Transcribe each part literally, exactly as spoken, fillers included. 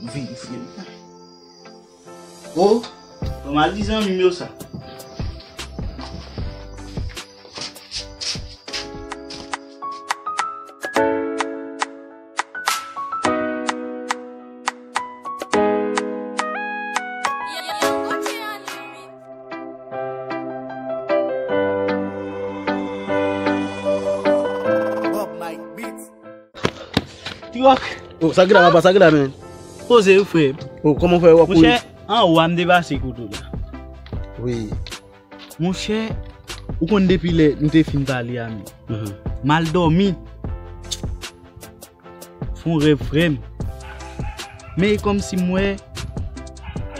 Vin, vin. O, ban m al di zanmi m yo sa. Bob Mike Beats. Ti Rock. Oh, sa ki la, papa, sa ki la, men? Poze wi, frè. Oh, kòman w fè w ap kouri? Monchè, anwo a m te pase kote w la. Wi. Monchè, ou konn depi lè nou te fin pale a, men. Mhm. M al dòmi. Fè yon rèv, frè m. Men e kòmsi m wè,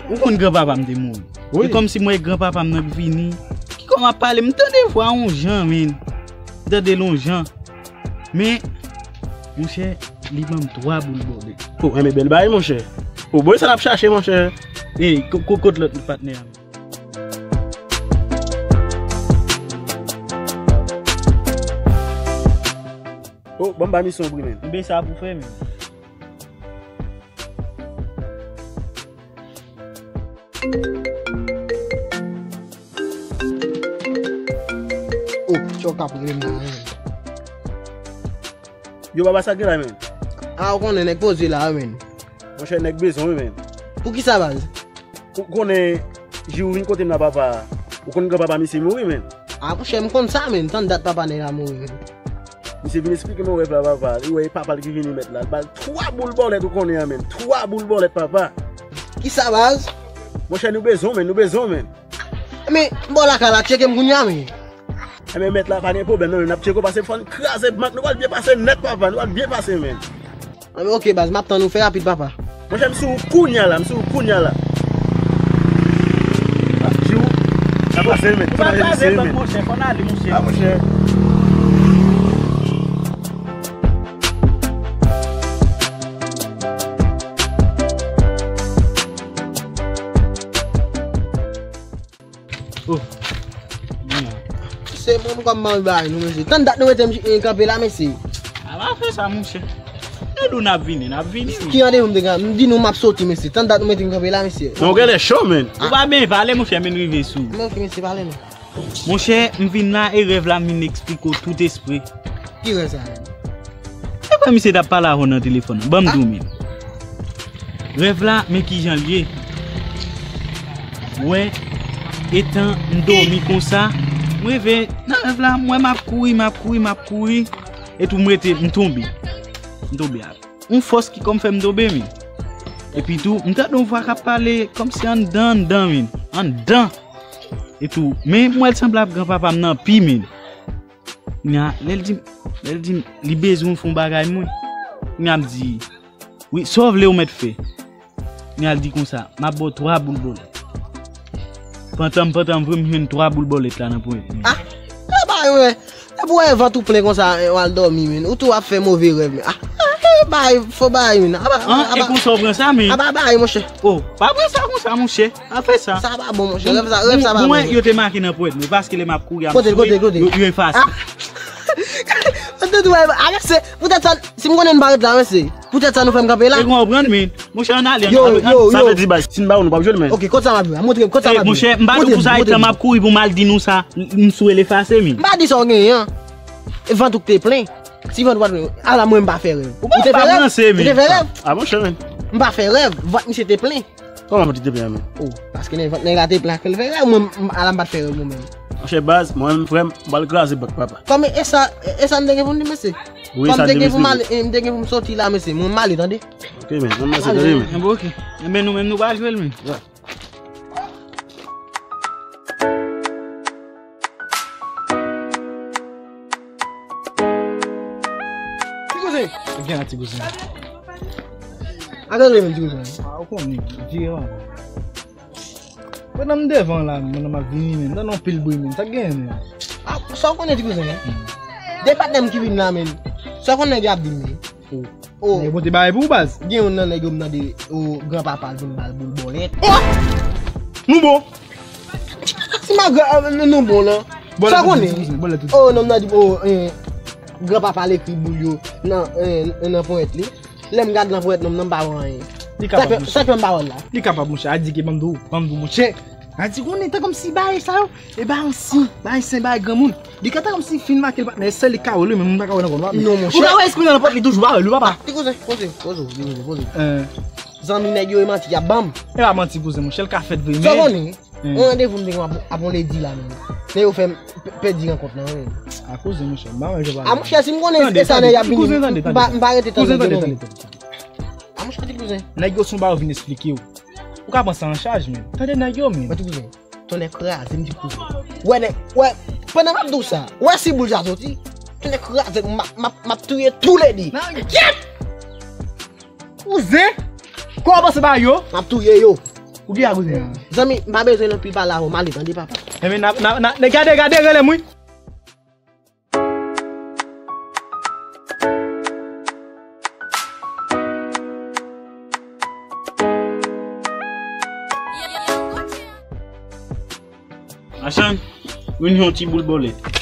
ou konn granpapa m te mouri. Wi. E kòmsi m wè granpapa m nan k vini. Ki kòman ap pale, m tande vwa yon jan, men. M tande l yon jan. Men, monchè, li ban m twa boul bòlèt. Oh, enben bèl bagay, monchè. Oh, bon, sa n ap chache, monchè. Ey, ko-, ko-, kot lòt patnè a m? Oh, ban m ba misyon pri, men. Enben sa pou fè, men. Oh, chòk ap rele m la, men. Yo, papa, sa gen la, men? A, ou konnen, nèg poze la, men. Monchè, nèg bezwen, wi, men. Poukisa, baz? Ou konnen, jou ou vin kote m la, papa, ou konn granpapa misye mouri, men. A, monchè, m konn sa, men. Tann dat papa nèg la mouri, men. Misye vin esplike m yon rèv la, papa. Li wè e papa l ki vini mèt la. L ba l twa boul bòlèt, ou konnen an, men. Twa boul bòlèt, papa. Kisa, baz? Monchè, nou bezwen w, men. Nou bezwen w, men. Men, m ba w lakay la, tcheke m kounye a, men. Enben, mèt la, pa gen pwoblèm, non, men n ap tcheke w, pase fò n kraze bank, nou pral byen pase nèt, papa, nou pral byen pase, men. Enben, oke, baz, m ap tann ou, fè rapid, papa. Monchè, m sou ou kounye a la, m sou ou kounye a la. Ah, Jou, n ap pase, men. Ou pa kraze bank, monchè, fò n ale, monchè. Ah, monchè. Oh. Se mwen m kòm mari bagay nou, mesye. Tann dat nou mete m, eh, kanpe la, mesye. A pa fè sa, monchè. Nou di w n ap vini, n ap vini, wi. Ki randevou m te gen? M di nou m ap soti, mesye. Tann dat nou mete m kanpe la, mesye. Men w genlè cho, men. Ou pa byen pale, monchè, men rive sou. Men oke, mesye, pale non. Monchè, m vin la e rèv la m vin eksplike w tout espre. Ki rèv sa? E pa misye t ap pale avè w nan telefòn nan. Ban m di w, men. Rèv la, men kijan l ye. Wè, etan m dòmi konsa, m reve nan rèv la, m wè m ap kouri, m ap kouri, m ap kouri. Etou m rete, m tonbe. M tonbe a. Yon fòs ki kòm fè m tonbe, men. Epi tou, m tande yon vwa k ap pale kòmsi anndan, anndan, men. Anndan. Etou, men m wè l sanble ap granpapa m nan pi, men. Kounye a, lè l di m, lè l di m, li bezwen w fè yon bagay, mwen. Kounye a, m di, wi, sa w vle ou mèt fè. Kounye a, l di konsa, m ap ba w twa boul bòlèt. Pantan m, pantan m, vre m jwenn twa boul bòlèt la nan ponyèt mwen. Ah, e bay, wè. Depi w wè vant ou plen konsa, eh, w al dòmi, men. Ou tou ap fè move rèv, men. Ah, ah, e bay, fo bay, men. Ah, ah, ah, e konsa w pran sa, men. Ah, bay, monchè. Oh, pa pran sa konsa, monchè. Pa fè sa. Sa pa bon, monchè. Rèv sa, rèv sa pa bon. Pou mwen, yo te make nan ponyèt mwen, paske lè m ap kouri, a m souri, yo, yo efase. Ou te di w efase. Poutèt sa, si m konnen m pa ret la, mesye. Poutèt sa nou fè m kanpe la. E konprann, men. Monchè, ann ale, ann ale. Sa vle di, bay, si n ba ou, nou p ap jwe l, men. Oke, kot sa m ap jwe a? Montre m, kot sa m ap jwe. Monchè, m pa di w pou sa, etan m ap kouri pou m al di nou sa, m sou efase, men. M pa di sa w genyen an. E vant ou k te plen. Si vant ou pa t plen, ala mwen m pa fè rèv. Ou te fè rèv? Ou te fè rèv? Ah, monchè, men. M pa fè rèv. Vant misye te plen. Kòman vant li te plen an, men? Oh, paske nèg, vant nèg la te plen, fè l fè rèv, mwen, m, ala m pa t fè rèv mwen menm. Monchè baz, mwen menm frè m, m pral kraze bank papa. Kòman e sa, e sa m te gen pou m di, mesye? Wi, sa m te gen pou m ale, e, m te gen pou m soti la, mesye. Mwen m ale, tande. Oke, men, mwen m ale, tande, men. Enben, oke. Enben, nou menm, nou pral jwe l, men. Ya. Ti kouzen! Gen la, ti kouzen. Atann menm, ti kouzen. Ah, ou konnen, vye an. Pandan m devan la, pandan m ap vini, men. Tande yon pil bri, men. Sa k genyen, men? Ah, sa w konnen, ti kouzen, men? De patnè m ki vin la, men. Sa w konnen nèg yo ap di, men. Oh. Oh. Nèg yo pote bagay pou ou, baz. Gen youn nan nèg yo m tande, oh, granpapa l vin ba l boul bòlèt. Oh! Nou bon. Si ma gran, ah, nou, nou bon, lan. Sa konnen. Oh, non, m nan di, oh, eh, granpapa l ekri boul yo nan, eh, nan ponyèt li. Lè m gade nan ponyèt non m nan, m pa wè anyen. Li kapab, monchè. Sa k fè m pa wè l la? Li kapab, monchè. A di ke ban m di w, ban m di w, monchè. A di konnen tan kòmsi bagay sa yo, e bagay ansyen, bagay ansyen, bagay granmoun. Li ka tan kòmsi fin make l patnè, sèl li ka wè l, men moun pa ka wè l ankò, non. Non, monchè. Ou ka wè espri nan pòt li toujou, pa wè l, papa. Ti kouzen, poze, poze, poze, poze. Zanmi nèg yo, e manti y ap ban m. E pa manti, kouzen, monchè, l ka fèt vre, men. Sa w konnen? Yon randevou m te gen avon ledi la menm. Nèg yo fè m pèdi rankont lan wi. A kouzen, monchè, m pa wè jan. A monchè, si m konnen se sa nèg y ap vini, m pa rete tann nèg yo non. A monchè, ti kouzen. Nèg yo se yon bagay yo vin esplike w. Ou ka pran sa an chaj menm. Tande nèg yo menm. Mwen ti kouzen. Tonnè kraze m ti kouzen. Wè nèg, wè, pandan m ap di w sa, wè si boul sa soti. Tonnè kraze m, m ap, m ap, m ap touye toulède. Nan gyèt! Kouzen, kòman w panse bagay yo? M ap touye yo. Ou gen a kouzen an? Zanmi, m pa bezwen nan pil pale avè w, m ale tande papa. Enben, n ap, n ap, n ap, gade, gade, rele m wi. Machann, vin yon ti boul bòlèt.